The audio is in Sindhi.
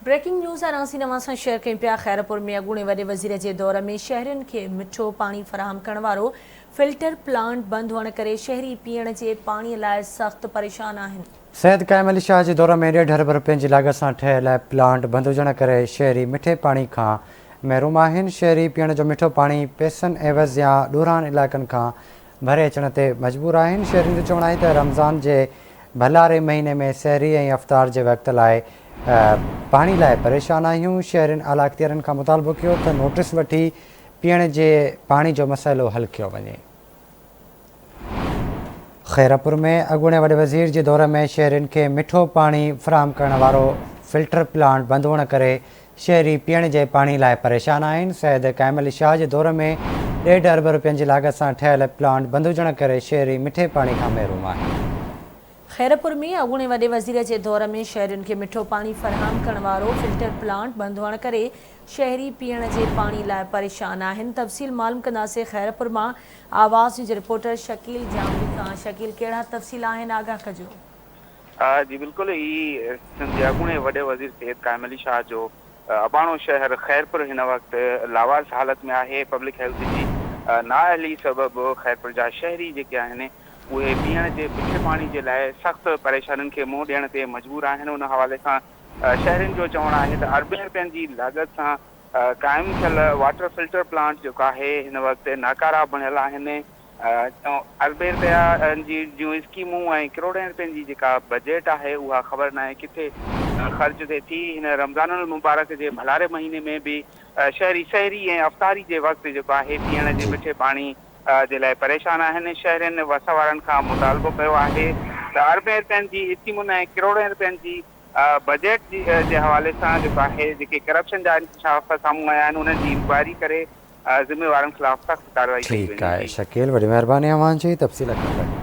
بريڪنگ نيوز آران اوهان سان شيئر ڪيون پيا خيرپور ۾ اڳوڻي وڏي وزير جي دور ۾ شهرين کي مٺو پاڻي فراهم ڪرڻ وارو فلٽر پلانٽ بند هئڻ ڪري شهري پيئڻ جي پاڻي لاء سخت پريشان آهن. سيد قائم علي شاهه جي دور ۾ ڏيڍ ارب رپين جي لاڳت سان ٺهيل پلانٽ بند هجڻ ڪري شهري مٺي پاڻي کان محروم آهن، شهري پيئڻ جو مٺو پاڻي پئسن عيوض يا ڏورانهن علائقن کان ڀري اچڻ تي مجبور آهن، شهرين جو چوڻ آهي ته رمضان جي ڀلاري مهيني ۾ سحري ۽ افطار جي وقت لاء پاڻي لاء پريشان آهيون، شهرين اعليٰ اختيارين کان مطالبو ڪيو ته نوٽيس وٺي پيئڻ جي پاڻي جو مسئلو حل ڪيو وڃي. خيرپور ۾ اڳوڻي وڏي وزير جي دور ۾ شهرين کي مٺو پاڻي فراهم ڪرڻ وارو فلٽر پلانٽ بند هئڻ ڪري شهري پيئڻ جي پاڻي لاء پريشان آهن، سيد قائم علي شاهه جي دور ۾ ڏيڍ ارب رپين جي لاڳت سان ٺهيل پلانٽ بند هجڻ ڪري شهري مٺي پاڻي کان محروم آهن. خيرپور ۾ اڳوڻي وڏي وزير جي دور ۾ شهرين کي مٺو پاڻي فراهم ڪرڻ وارو فلٽر پلانٽ بند هئڻ ڪري شهري پيئڻ جي پاڻي لاء پريشان آهن، تفصيل معلوم ڪنداسين خيرپور مان آواز نيوز جي رپورٽر شڪيل جامڙي کان، شڪيل ڪهڙا تفصيل آهن آگاهه ڪجو. جي بلڪل هي سنڌ جي اڳوڻي وڏي وزير سيد قائم علي شاهه جو اباڻو شهر خيرپور هن وقت لاوارث حالت ۾ آهي، پبلڪ هيلٿ جي نااهلي سبب خيرپور جا شهري جيڪي آهن اهي پيئڻ جي مٺي پاڻي جي لاء سخت پريشانين کي منهن ڏيڻ تي مجبور آهن، ان حوالي سان شهرين جو چوڻ آهي ته اربين رپين جي لاڳت سان قائم ٿيل واٽر فلٽر پلانٽ جيڪو آهي هن وقت ناڪارا بڻيل آهن، اربين رپيا جي جون اسڪيمون ۽ ڪروڙين رپين جي جيڪا بجيٽ آهي اها خبر ناهي ڪٿي خرچ ٿئي ٿي. هن رمضان المبارڪ جي ڀلاري مهيني ۾ به شهري سحري ۽ افطاري جي وقت جيڪو آهي پيئڻ جي مٺي پاڻي جي لاء پريشان آهن. شهرين وس وارن کان مطالبو ڪيو آهي ته اربين رپين جي اسڪيمن ۽ ڪروڙين رپين جي بجيٽ جي حوالي سان جيڪو آهي جيڪي ڪرپشن جا انڪشاف سامهون آيا آهن انهن جي انڪوائري ڪري ذميوارن خلاف سخت ڪارروائي ڪئي ٺيڪ وڃي آهي ٿي. شڪيل وڏي مهرباني اوهان جي تفصيل کان گڏ.